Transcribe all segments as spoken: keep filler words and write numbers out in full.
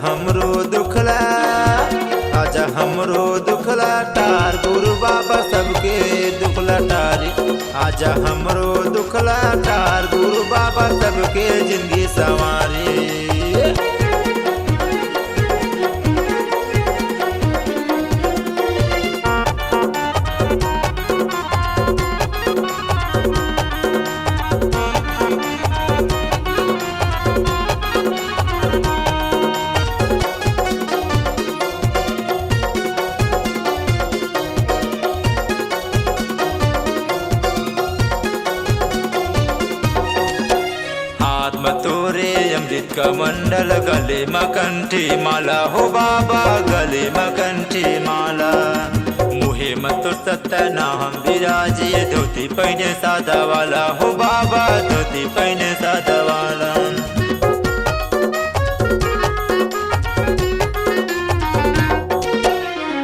हमरो दुखला, आजा हमरो दुखला टार, गुरु बाबा सबके दुखला टारी। आजा हमरो दुखला टार, गुरु बाबा सबके जिंदगी संवारी। हाथ म तोरे अमृत कमंडल, गले म कंठी माला, हो बाबा गले म कंठी माला। मुहे म तोर सत्य नाम विराजे, धोती पहिने सादा वाला, हो बाबा धोती पहिने सादा वाला।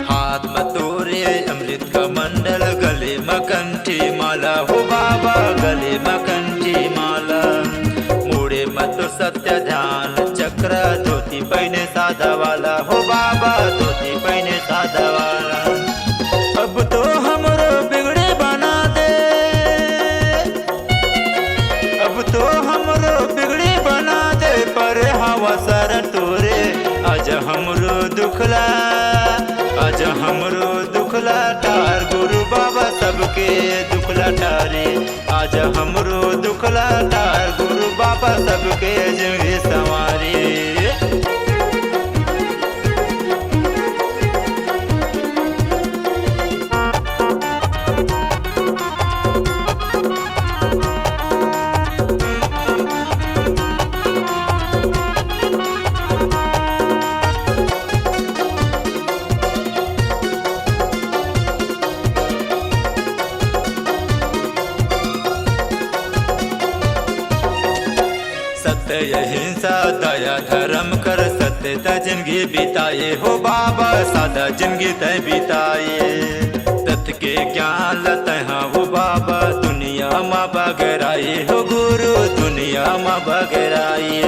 हाथ म तोरे अमृत कमंडल, गले म कंठी माला, हो बाबा गले म कंठी माला। मुड़े म तोर सत्य ध्यान चक्र, धोती पहिने सादा वाला, हो बाबा धोती पहिने सादा वाला। अब तो हमरो बिगड़ी बना दे, अब तो हमरो बिगड़ी बना दे, परे हवा शरण तोरे। आज हमरो दुखला, आज हमरो दुखला टार, गुरु बाबा सबके दुखला टारे। आज हमरो दुखला टार, गुरु बाबा सबके जिंदगी संवारी। सत्य अहिंसा दया धर्म कर, सत्य त जिंदगी बिताए हो बाबा, सादा जिंदगी तय बिताए। सत्य के ज्ञान ल तैहा हो बाबा, दुनिया म बगराए हो गुरु, दुनिया म बगराए।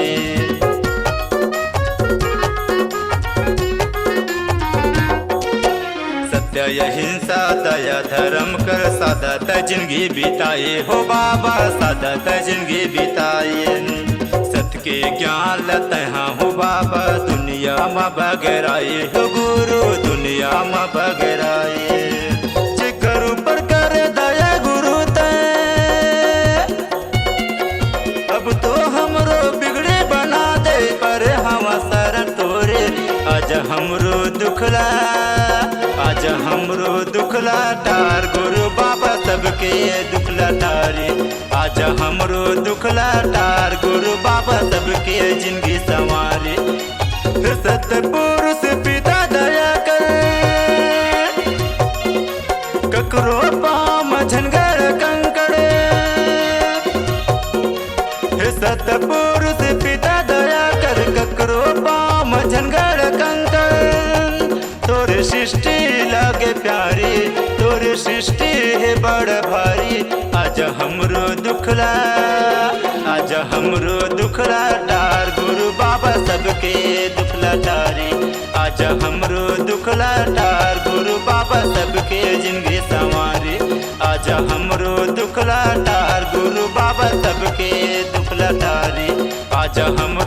सत्य अहिंसा दया धर्म कर, सादा त जिंदगी बिताए हो बाबा, सादा त जिंदगी बिताए। सत्य के ज्ञान ल तैहा हो बाबा, दुनिया म बगराए हो गुरु, दुनिया म बगराए। जेकर ऊपर कर दया गुरु तै, अब तो हमरो बिगड़ी बना दे, परे हवा शरण तोरे। आज हमरो दुखला, आज हमरो दुखला टार, गुरु बाबा सबके दुखला टारे। आज हमरो दुखला टार, गुरु बाबा सबके जिंदगी संवारे। हे सतपुरुष पिता दया कर, ककरो पाँव म झन गड़ कंकड़। हे सतपुरुष पिता दया कर, ककरो पाँव म झन गड़ कंकड़। तोर सृष्टि लागे प्यारी, तोर सृष्टि हे बड़ भारी। आज हमरो दुखला, आज हमरो दुखला टार, गुरु बाबा सबके दुखला टारी। आज हमरो दुखला टार, गुरु बाबा सबके जिंदगी संवारी। आज हमरो दुखला टार, गुरु बाबा सबके दुखला टारी। आज हम